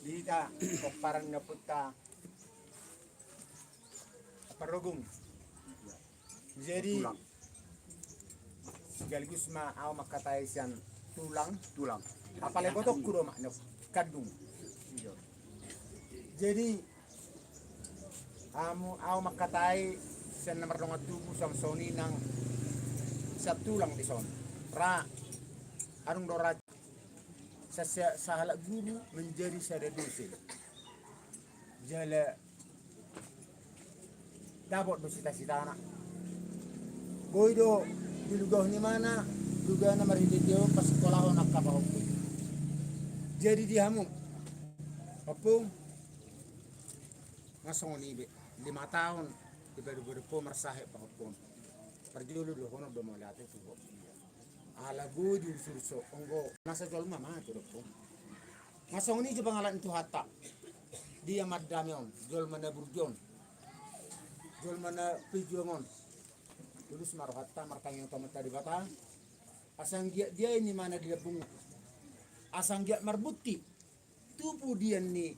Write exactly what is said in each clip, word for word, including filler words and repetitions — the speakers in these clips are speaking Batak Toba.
Di hita pomparan ni ompunta Amparrogung. Jadi sekaligus ma au mangkatai sian tulang. Tulang. Apalagi gotokku do makna kandung. Jadi hamu, au mangkatai sian na mardongan tubu, songon i nang sian tulang dison. Ra adong do ra sa-, sa-, sahalak guru menjadi sada dosen. Jala dapot do cita-citana. Boi do dilugahon imana, lugana marhite dia on, pasikkolahon angka pahompu. Jadi di hamu, Ompung, nga songon i be, lima taon dipadop-padop ho marsahit pahompu on. Parjolo dohonon do mauliate tu ho. Ala boi diurus-urus ho, anggo nasa jolma ma tu dohot ho. Nga songon i jo pangalap ni Tuhanta. Dia ma dame on, jolma na burju on, jolma na pejuang on. Tulus ma rohanta, martangiang tu Amanta Debata. Asa anggiat dia i imana di lambung, asa anggiat marbukti tu pudian ni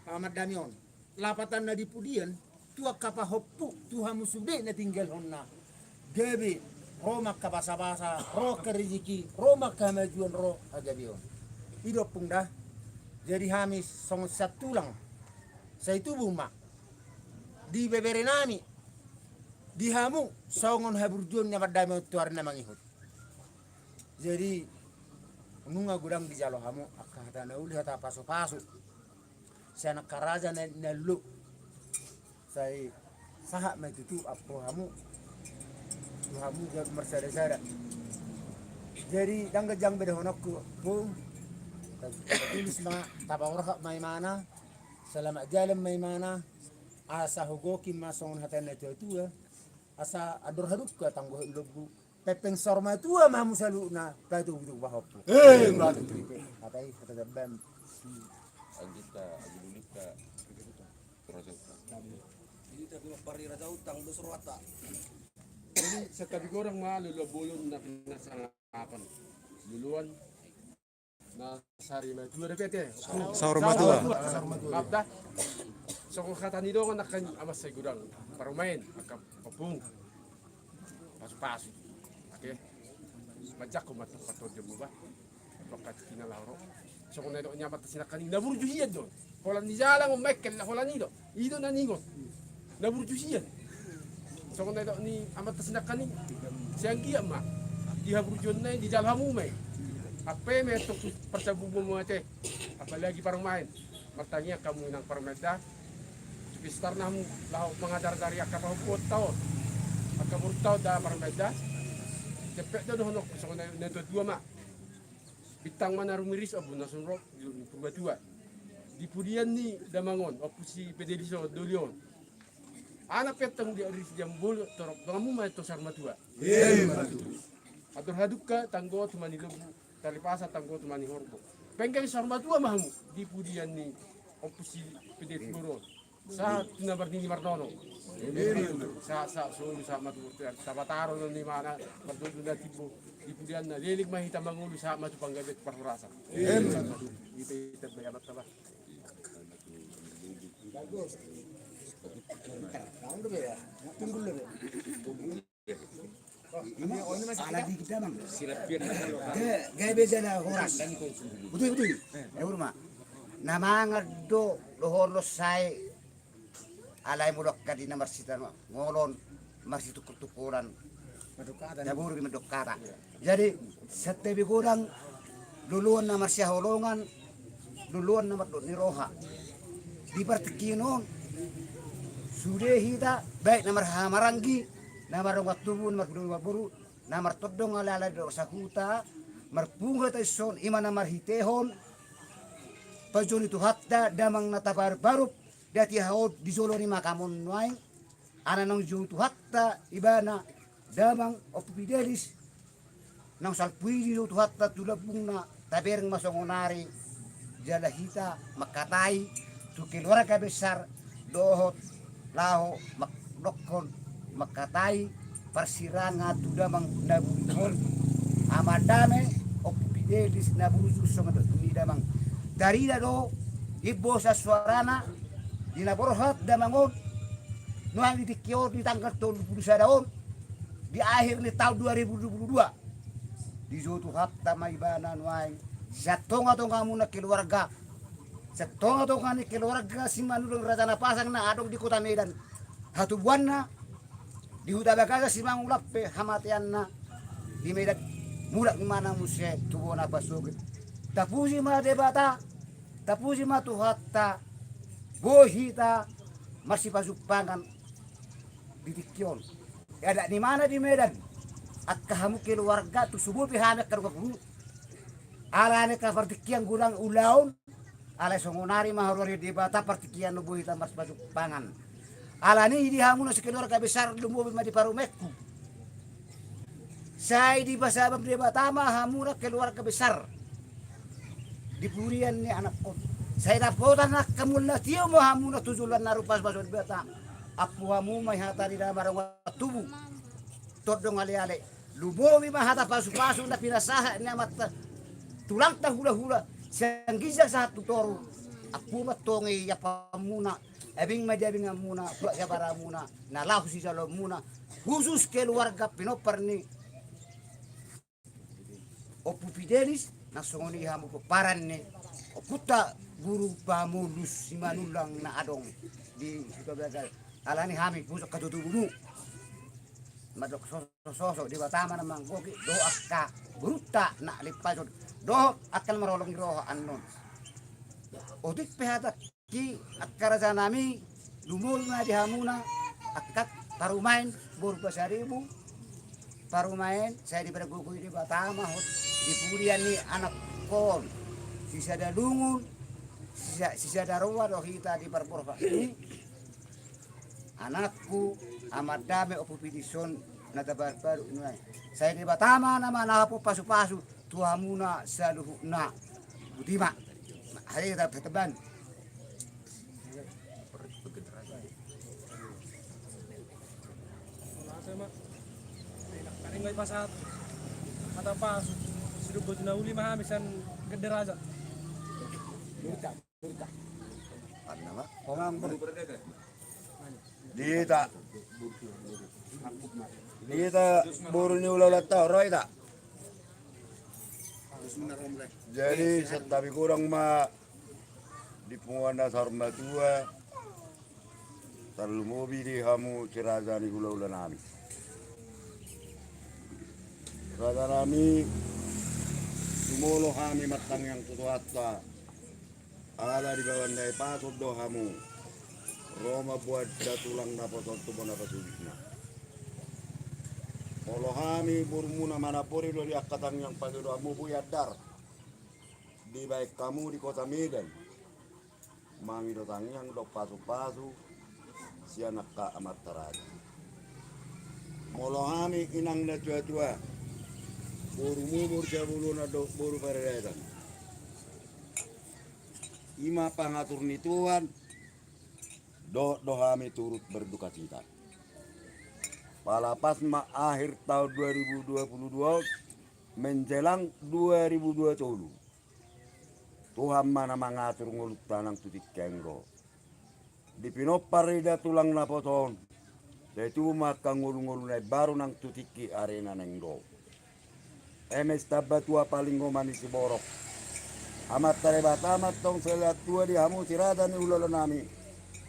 amandami on. Lapatanna di pudian, tu angka pahompu, tu hamu sude na tinggalhonna. Gabe ro ma angka basa-basa, ro angka riziki, ro ma angka hamajuon, ro hagabeon. I do, Ompung, da. Jadi hami songon sian tulang, sai tubu ma di beberenami, di hamu songon haburjuon ni amandami on tu ari na mangihut. Jadi nunga godang dijalo hamu angka hata na uli, hata pasu-pasu sian angka raja na, na lolo. Sai sahat ma i tutu ampu hamu tu hamu gabe marsada-sada. Jadi ndang ganjang be dohononku, Ompung. Tatulus ma, tapaborhat ma imana, selamat jalan ma imana. Asa hugoki ma songon hata ni na tua-tua, asa andor hadungka tanggohon lombu. Pepeng saur matua ma hamu saluhutna, patubu-tubu pahompu. Eh, mantap. Hata i, hata jamban. Anggita, agululita. Raja Utang. Ini tapi pari Raja Utang, dos rohata. Jadi satabi godang ma loloan bolon na pinasangapan. Loloan na sari matua dope, ate? Saur matua. Saur matua. Maaf da. Songon hata ni dongan angka i, aman sai godang parumaen, angka pahompu. Pasu-pasu. Oke. Manjangkon ma tu patonjon mu ba. Bakat kina laho ro. Songon na nidok ni amanta si nangkaning, na burju hian do. Holan ni jalang on mengkel, holan i do. I do na niingot. Na burju hian. Songon na nidok ni amanta si nangkaning, sai anggiat ma di haburjuonna i dijalo hamu ma i. Ampe ma i antong tu parsabubon mu, ate. Apalagi parumaen. Martangiang hamu inang parumaen da. Supistar na hamu laho mangajar-ajari angka pahompu on, angka boru on da, parumaen da. Jempek do dohononku songon na, na tua-tua ma. Bintang ma na rumiris, ombun na sun ro, di Purbatua. Di pudian ni damang on, ompu si Pede dison, doli on. Anak pe antong di ari si Jambolo, torop donganmu ma antong saur matua. Andor hadungka tanggo tumani lombu, tali pasa tanggo tumani horbo. Penggeng saur matua ma hamu di pudian ni ompu si Pede Tibor on. Sahat tu na marnini marnono. Sahat, sahat solu, sahat ma tu Tabataro, non ni mana, mardodo na timbo. Di pudianna leleng ma hita mangolu, sahat ma tu panggabean, tu parhorasan. Hita, hita bae amanta ba. Bagus. Tunggu dulu ya. Tunggu dulu. Ala dikit damang. Ga-, gabe jala horas. Betul, betul. Ya, urma. Na mangan do dohor do sai. Alai molo angka di na marsitangolon, marsitungkol-tungkolan. Taboru be mandok hata. Jadi, satabi godang, loloan na marsihaholongan, loloan na mardok ni roha. Di partingkian on, sude hita, baik na marhahamaranggi, na mardongan tubu, na mardongan boru, na martondong ala-ala di sahuta, marpungu hita dison, i ma na marhitehon pajo ni Tuhanta, damang na taparbaruk, di hatiha on di jolo ni makam on nuaeng, ala naung jou Tuhanta ibana, damang Ompu Fidelis, naung salpu i dijou Tuhanta tu lambungna, tabereng ma songon ari, jala hita mangkatai tu keluarga besar, dohot laho mandokkon mangkatai parsirangan tu damang na burju on, Amandame Ompu Fidelis. Fidelis na bujur songon dok ni damang. Tarida do imbosan suarana di na borhat damang on, nuaeng di tingki on di tanggal tolu pulu sada on, di akhir ni taon dua ribu dua pulu dua. Dijou Tuhanta ma ibana nuaeng sian tongatongamuna keluarga, sian tongatonga ni keluarga Simanullang Raja Napasang na adong di kota Medan. Hatubuanna di Huta Bagasan, Simangulang pe hamateanna di Medan. Mulak ma na muse tu bona pasogit. Tapuji ma Debata, tapuji ma Tuhanta, boi hita marsipasumpangan di tingki on. Adat ni imana di Medan, angka hamu keluarga, tung so boi pe hami angka dongan guru, alani angka partingkian godang ulaon, alai songonari ma haroa ni Debata partingkian on boi hita marsipasumpangan. Alani i di hamuna sekeluarga besar, lumobi ma di parumaenku. Sai dipasabam Debata ma hamuna keluarga besar di purian ni anakkon. Sai dapotan angka mual na tio ma hamuna tu joloan na ro pasupasu ni Debata. Ampu hamu ma i hata ni na mardongan tubu, tondong aleale. Lumobi ma hata pasupasu na pinasahat ni amanta, tulangta hulahula, sian ginjang sahat tu toru. Ampu ma tong i iapamuna, abing ma di abinganmuna, tuak di abaramuna, na laho sijaloonmuna, khusus keluarga pinompar ni Ompu Fidelis, na songon i hamu pomparan ni ompunta Guru Pamulus Simanullang na adong di Huta Bagasan. Alani hami bujur angka tubutubumu. Mandok sosososo, Debata ma na manggohi dohot angka borunta na limpason dohot angka na marholong ni roha annon. Otik pe hatangki, angka rajanami, lumobi ma di hamuna angka parumaen boru Pasaribu. Parumaen, sai dipargogohi Debata ma hot di purian ni anakkon. Sisada lungun, sisa-, sisada roha do hita di parborhat ni anakku, Amandame, Ompu Fidelis on na tabaru-baru nuaeng. Sai Debata ma na manahapon pasupasu tu hamuna saluhutna. Botima. Hae, ta-, taban. Hata pasu, sidung boti na uli ma hami sian Gandaraja. Di hita. Di hita boru ni hulahulanta, ro hita. Jadi, santabi godang ma di punguan na saur matua, tarlumobi di hamu si raja ni hulahulanami. Rajanami, sumolo hami martangiang tu Tuhanta. Ala dibahen Debata do hamu ro mamboan da tulang na poso tu bona pasogitna. Molo hami borumuna, manambori do di angka tangiang pangidoanmu, boi andar dibahen hamu di kota Medan mangido tangiang dohot pasupasu sian angka amanta raja. Molo hami inang na tuatua, borumu boru Siabolona dohot boru Paradatan, i ma pangatur ni Tuhan, dohot do hami turut berdukacita. Pala pas ma akhir taon dua ribu dua puluh dua on, menjelang dua ribu dua puluh tolu. Tuhan ma na mangatur ngolunta nang tu tingki on do. Di pinompar ni da tulang na poto on, sai tubu ma angka ngolungolu na imbaru nang tu tingki arena na on do. Eme sitamba tua paling ngoma ni siborok. Amanta Debata ma antong sai lean tua di hamu si raja ni hulahulanami.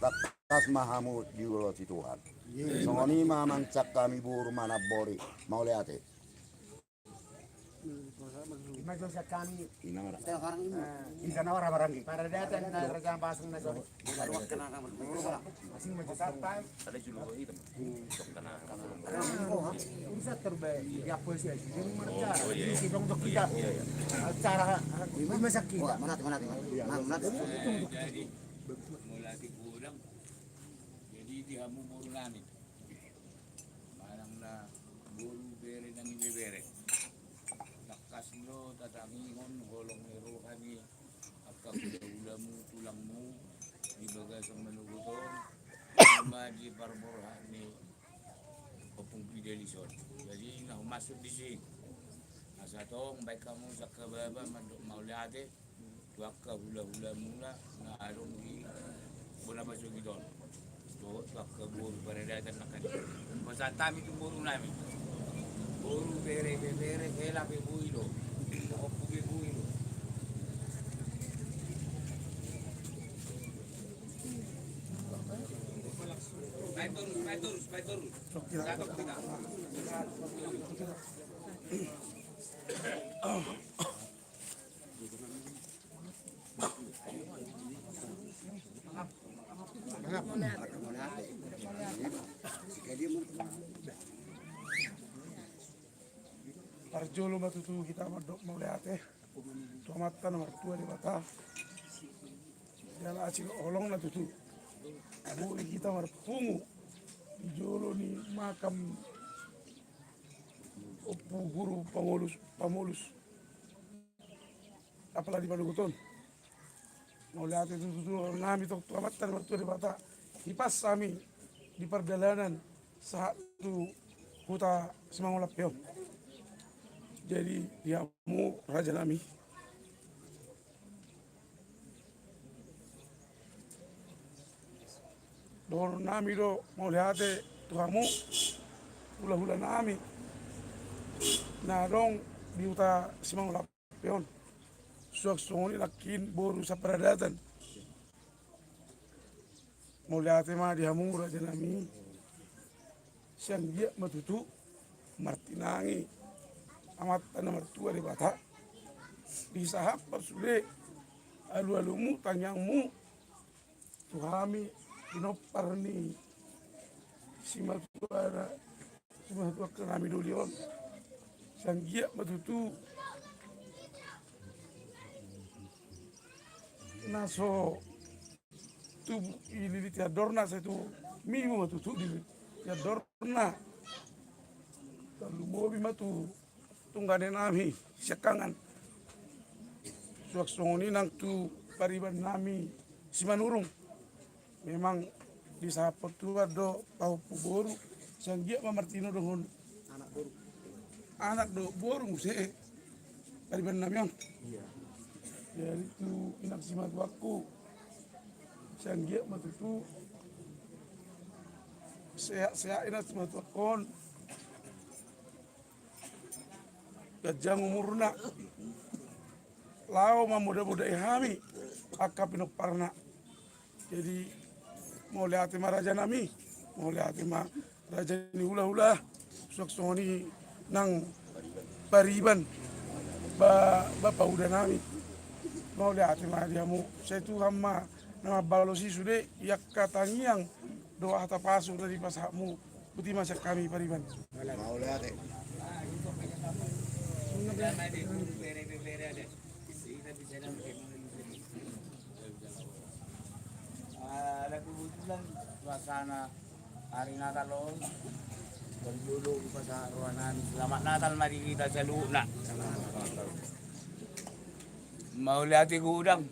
Tangkas ma hamu diulosi Tuhan. Songon i ma mansai hami boru manambori. Mauliate. Ima jo sian hami. Inang ra. Inang ra barang i. Paradatan na raja pasung na sori. Asing ma jo sian hami. Ada julu hitam. Sok kena. Urusan terbaik. Ya, polisi aja. Jadi marca. Jadi si dong tok kita. Acara. Ima sakit. Manat, manat, manat. Manat. Jadi, mulai di gudang. Jadi, di hamu boru nami. Manang na boru, bere nang ibebere. Tangkas do tatangihon holong ni roha ni angka hulahulamu, tulangmu di bagasan manogot on, ima di parborhat ni Ompung Fidelis on. Jadi, na humasuk disi. Asa tong baen hamu sangkababa mandok mauliate tu angka hulahulamuna na adong di bona pasogit on. Dohot tu angka boru paradatan na kali. Pasahat hami tu borunami. Boru, bere, bebere, hela pe boi do. Ompu pe boi do. Baen torus, baen torus, baen torus. Parjolo ma tutu hita mandok mauliate tu Amanta na martua Debata. Jala asi holongna tutu boi hita marpungu di jolo ni makam Ompu Guru Pangolus, Pamolus. Apala di panogot on. Mauliate tutu tu nami tong tu Amanta na martua Debata. Hipas hami di pardalanan sahat tu huta Simangulampe on. Jadi di hamu rajanami. Dohononnami do mauliate tu hamu hulahulanami na adong di huta Simangulampe on. Suang songon i nangkin boru saparadatan. Mauliate ma di hamu rajanami. Sai anggiat ma tutu martinangi Amanta na martua Debata. Disahaphon sude alualumu, tangiangmu tu hami pinompar ni simatua, simatua nami doli on. Sai anggiat ma tutu na so tubu i lili tiandorna, sai tu mimu ma tutu lili tiandorna. Tarlumobi ma tu tunggane nami siangkangan. Suang songon i nang tu pariban nami Simanurung. Memang disahaphon Tuhan do pahompu boru, sai anggiat ma martinodohon anak dohot boru muse pariban nami on. Jadi tu inang simatuangku, sai anggiat ma tutu sehat-sehat inang simatuangkon. Ganjang umurna laho mamodamodai hami angka pinomparna. Jadi mauliate ma rajanami, mauliate ma raja ni hulahula, suang songon i nang pariban ba, bapaudanami. Mauliate ma di hamu, sai Tuhan ma na mambalosi sude i angka tangiang dohot hata pasu na dipasahatmu. Boti ma sian hami pariban. Mauliate. Ala kebetulan suasana hari Natal on, parjolo hupasahat rohanami selamat Natal ma di hita saluhutna. Mauliate godang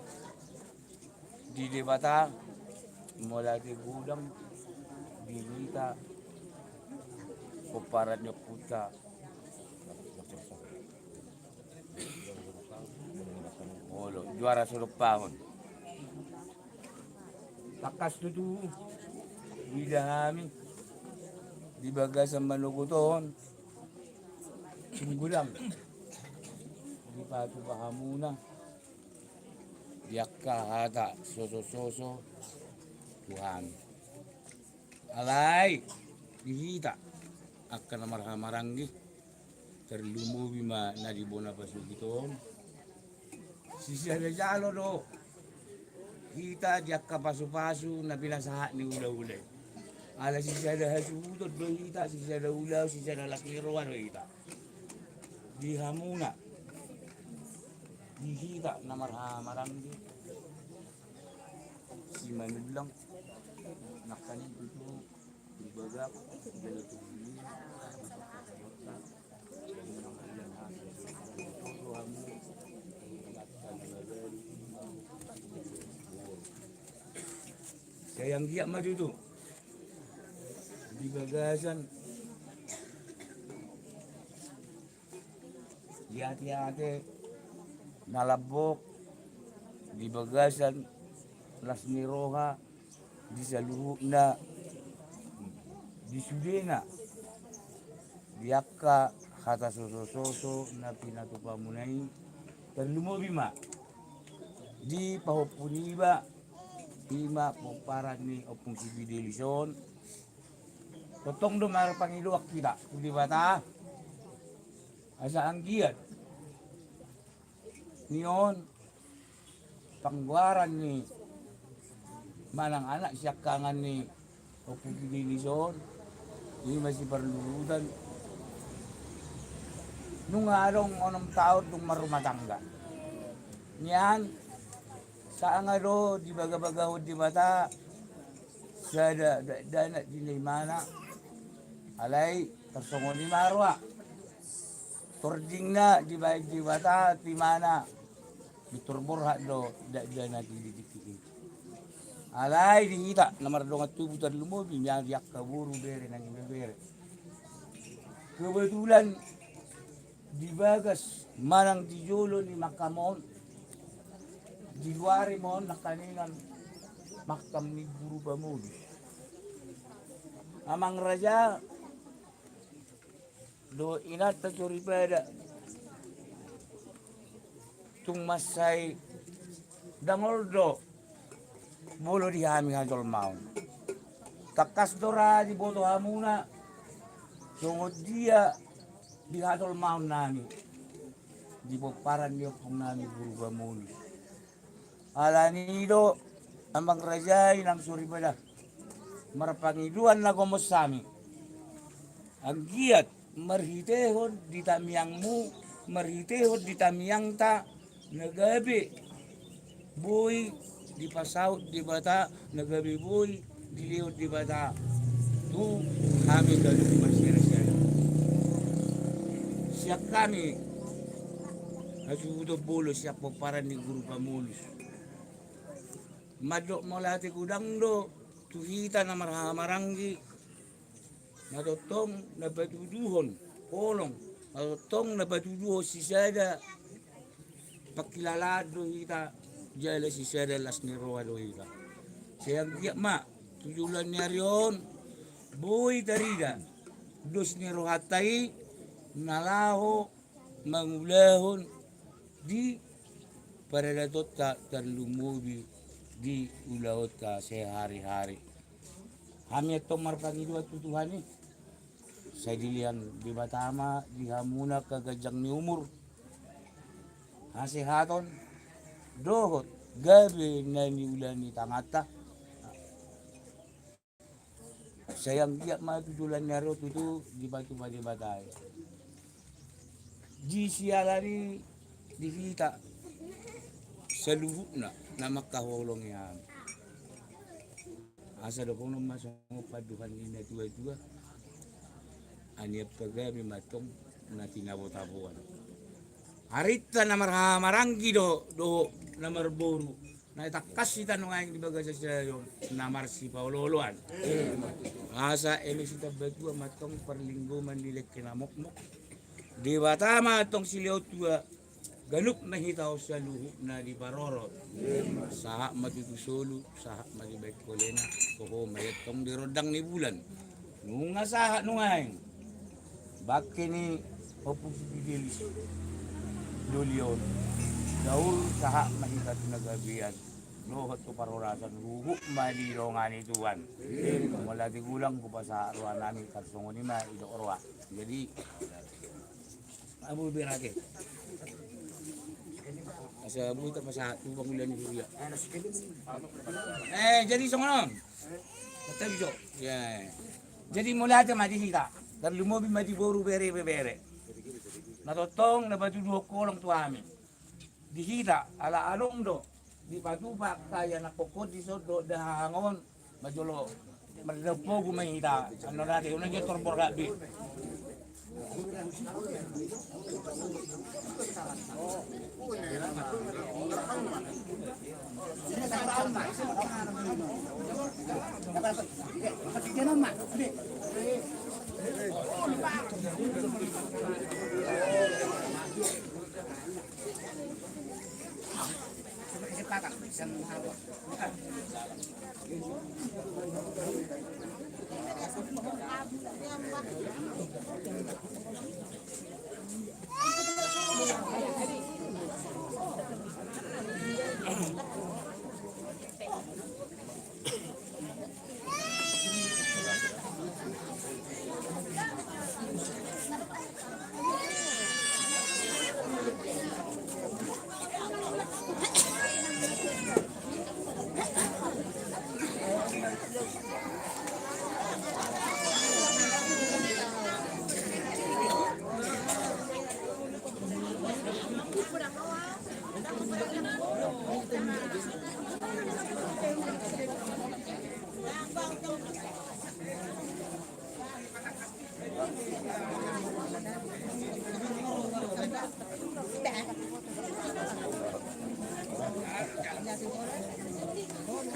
di Debata, mauliate godang di hita pomparan ni ompunta. Olo, juara so dompahon. Tangkas tutu huida hami di bagasan manogot on, sunggulang dipatupa hamuna di angka hata sosososo tu hami. Alai di hita angka na marhahamaranggi, tarlumobi ma na di bona pasogit on, sisada jalo do hita di angka pasupasu na pinasahat ni hulahula i. Ala sisada hasuhuton do hita, sisada ulaon, sisada las ni roha do hita. Di hamuna, di hita na marhahamaranggi, Simanullang, nangkaning tutu di bagak jala tu hulu. Sai anggiat ma tutu di bagasan Ate-ate na lambok di bagasan las ni roha di saluhutna di sudena di angka hata soso-soso na pinatupamuna i, tarlumobi ma di pahompu niba, ima pomparan ni Ompung si Fidelis on. Tongtong do marpangidoan hita tu Debata asa anggiat ni on panggoaran ni manang anak siangkangan ni Ompung Fidelis on, ima si Parluhutan, nunga adong onom taon dung marrumah tangga. Nian sanga do dibagabagahon Debata sada dakdanak di na imana. Alai tarsongon i ma roha, tordingna dibaen Debata tu imana. Pintor borhat do dakdanak i di tingki i. Alai di hita na mardongan tubu, tarlumobi ma di angka boru, bere nang ibebere, kebetulan di bagas manang di jolo ni makam on, di luari ma on nangkaningan makam ni Guru Pamolus. Amang raja dohot inanta soripada, tung mansai dangol do molo di hami hajolmaon. Tangkas do ra diboto hamuna songon dia di hajolmaon nami di pomparan ni ompung nami Guru Pamolus. Alani do amang raja i nang soripada, marpangidoan na gomos hami, anggiat marhitehon di tamiangmu, marhitehon di tamiangta, na gabe boi dipasaut Debata, na gabe boi dilehon Debata tu hami ganup marsiara-siara. Sian hami hasuhuton bolon sian pomparan ni Guru Pamolus, mandok mauliate godang do tu hita na marhahamaranggi, na tongtong na patuduhon holong, na tongtong na patuduhon sisada pangkilalaan do hita, jala sisada las ni roha do hita. Sai anggiat ma tu joloan ni ari on boi tarida dos ni rohanta i na laho mangulahon di paradatonta, tarlumobi di ulaonta sehari-hari. Hami antong marpangidoan tu Tuhan i, sai dilehon Debata ma di hamuna angka ganjang ni umur, hasehaton dohot gabe na niula ni tanganta. Sai anggiat ma tu joloan ni ari on tutu dipatupa Debata i. Di siala ni di hita saluhutna na mangkaholongi hami, asa dohonon ma songon pandohan ni na tua-tua: Anian pagabe ma antong na tinabo-taboan. Arinta na marhahamaranggi do dohot na marboru, na tangkas hita nuaeng di bagasan sadari on na marsipaolo-oloan. Asa eme sitambatua ma antong parlinggoman ni dengke na mokmok, Debata ma antong silehon tua, ganup ma hita on saluhutna diparorot. Sahat ma tutu solu, sahat ma dibaen holena, toho ma i antong di rondang ni bulan. Nunga sahat nuaeng bangke ni Ompu Fidelis doli on, gabe sahat ma hita tu na gabean dohot tu parhorasan, huhut ma didongani Tuhan. Mauliate godang hupasahat roha nami, tarsongon i ma didok roha. Jadi, abu berake. Asa abu tapasahat tu pangula ni huria. Eh, jadi songon on. Mantap, Jo. Ya. Jadi mauliate ma di hita, tarlumobi ma di boru, bere, ibebere, na tongtong na patuduhon holong tu hami. Di hita ala adong do dipatupa angka ianakhon dison dohot dahahang on. Manjalo mardapogu ma hita, annon ate, unang jo tor borhat be.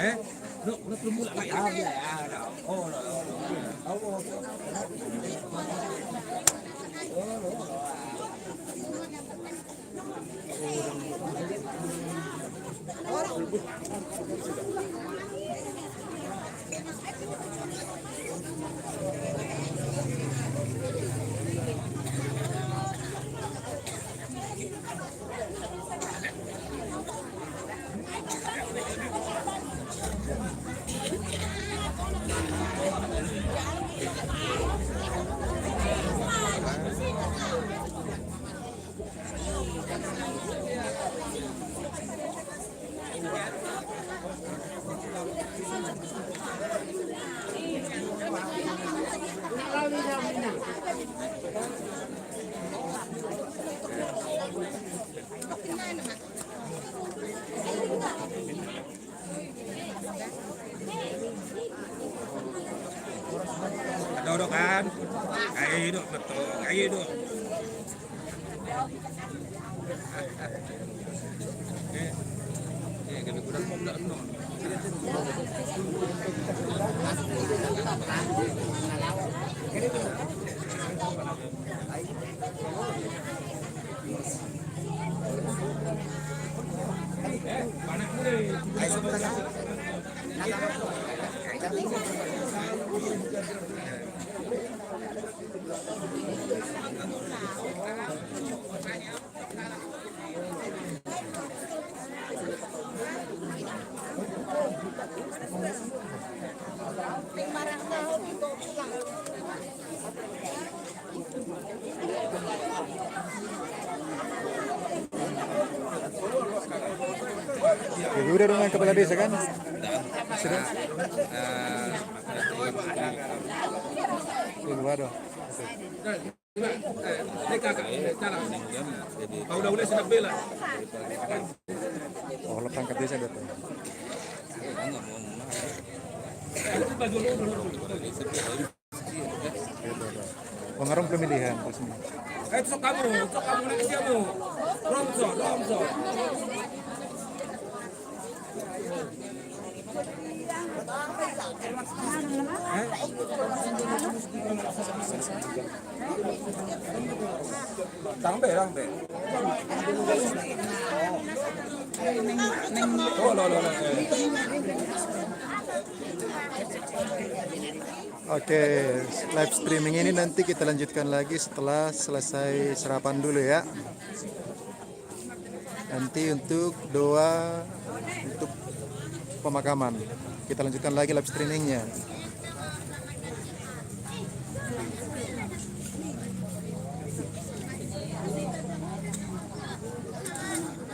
Eh? Lu, lu belum mulai, Pak, ya? Dodok kan? Ayo dok, betul. Ayo dok. Eh, eh, kami kurang mau nggak, no? Ya, udah dengan kepala desa kan? Sudah? Ya, waduh. Oh, lo perangkat desa datang. Pengarung pemilihan, terus ini. Eh, sok kamu, sok kamu, nanti siamu. Romso, romso. Sampai, sampai. Oh, lo, lo, lo. Oke, live streaming ini nanti kita lanjutkan lagi setelah selesai serapan dulu ya. Nanti untuk doa untuk pemakaman. Kita lanjutkan lagi live streamingnya.